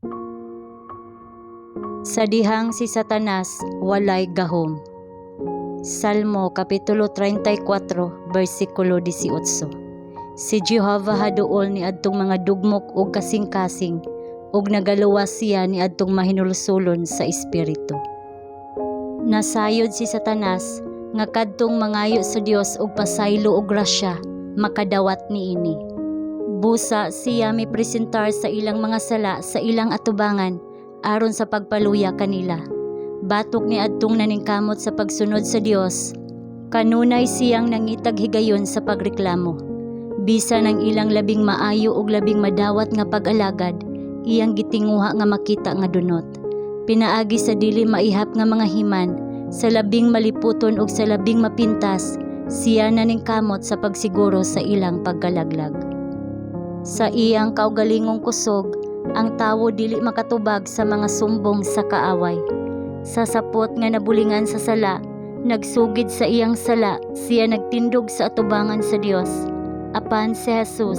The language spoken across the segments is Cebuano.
Sa dihang si Satanas walay gahom. Salmo Kapitulo 34, versikulo 18. Si Jehova haduol ni adtong mga dugmok ug kasing-kasing ug nagaluwas siya ni adtong mahinulsulon sa espiritu. Nasayod si Satanas nga kadtong mangayo sa Dios og pasaylo ug grasya makadawat niini. Busa siya mipresentar sa ilang mga sala sa ilang atubangan aron sa pagpaluya kanila. Batok ni adtong naningkamot sa pagsunod sa Dios, kanunay siyang nangitag higayon sa pagreklamo. Bisan ang ilang labing maayo ug labing madawat nga pag-alagad, iyang gitinguha nga makita nga dunot. Pinaagi sa dili maihap nga mga himan, sa labing maliputon ug sa labing mapintas, siya naningkamot sa pagsiguro sa ilang pagkalaglag. Sa iyang kaugalingong kusog, ang tawo dili makatubag sa mga sumbong sa kaaway. Sa sapot nga nabulingan sa sala, nagsugid sa iyang sala, siya nagtindog sa atubangan sa Dios. Apan si Jesus,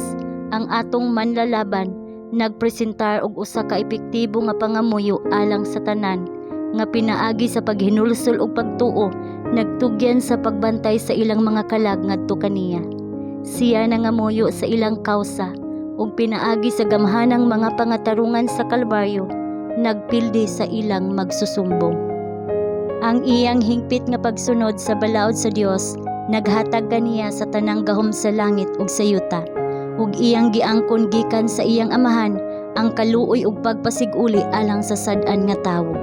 ang atong manlalaban, nagpresentar og usa ka epektibo nga pangamuyo alang sa tanan nga pinaagi sa paghinulsol ug pagtuo nagtugyan sa pagbantay sa ilang mga kalag ngadto kaniya. Siya nangamuyo sa ilang kawsa ug pinaagi sa gamhanang mga pangatarungan sa Kalbaryo nagpildi sa ilang magsusumbong. Ang iyang hingpit nga pagsunod sa balaod sa Dios naghatag kaniya sa tanang gahom sa langit ug sa yuta ug iyang giangkon gikan sa iyang Amahan ang kaluoy ug pagpasig-uli alang sa sad-an nga tawo.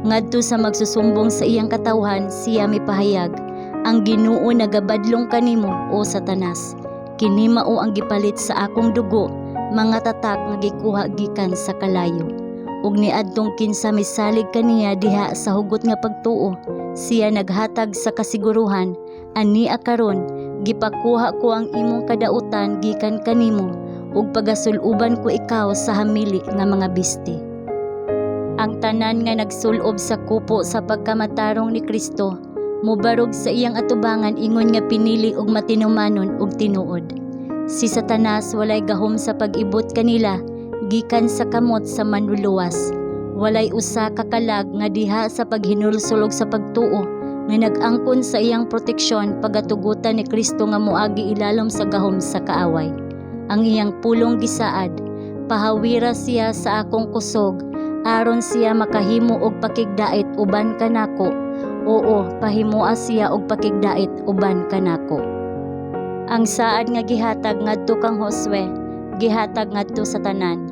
Ngadto sa magsusumbong sa iyang katawhan siya mipahayag, "Ang Ginoo nagabadlong kanimo, o Satanas. Kini mao ang gipalit sa akong dugo, mga tatak nga gikuha gikan sa kalayo." Ug niadtong kinsa misalig kaniya diha sa hugot nga pagtuo, siya naghatag sa kasiguruhan, "Ania karon gipakuha ko ang imong kadautan gikan kanimo ug pagasul-uban ko ikaw sa hamili nga mga bisti." Ang tanan nga nagsulob sa kupo sa pagkamatarong ni Kristo mobarog sa iyang atubangan ingon nga pinili ug matinumanon ug tinuod. Si Satanas walay gahom sa pag-ibot kanila gikan sa kamot sa Manluluwas. Walay usa ka kalag nga diha sa paghinulsol ug sa pagtuo nga nag-angkon sa iyang proteksyon pagatugutan ni Kristo nga moagi ilalom sa gahom sa kaaway. Ang iyang pulong gisaad, "Pahawira siya sa akong kusog aron siya makahimo og pakigdait uban kanako. Oo, pahimoa siya og pakigdait uban kanako." Ang saad nga gihatag ngadto kang Josue, gihatag ngadto sa tanan.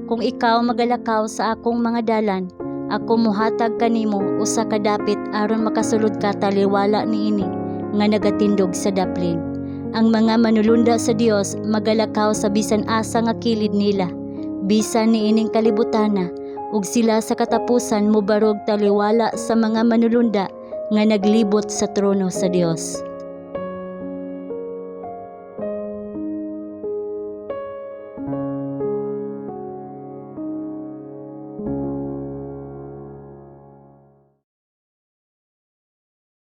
"Kung ikaw magalakaw sa akong mga dalan, ako mohatag kanimo usa ka dapit aron makasulod ka taliwala niini nga nagatindog sa daplin." Ang mga manulunda sa Dios magalakaw sa bisan asa nga kilid nila, bisan niining kalibutana, ug sila sa katapusan mobarog taliwala sa mga manulunda nga naglibot sa trono sa Dios.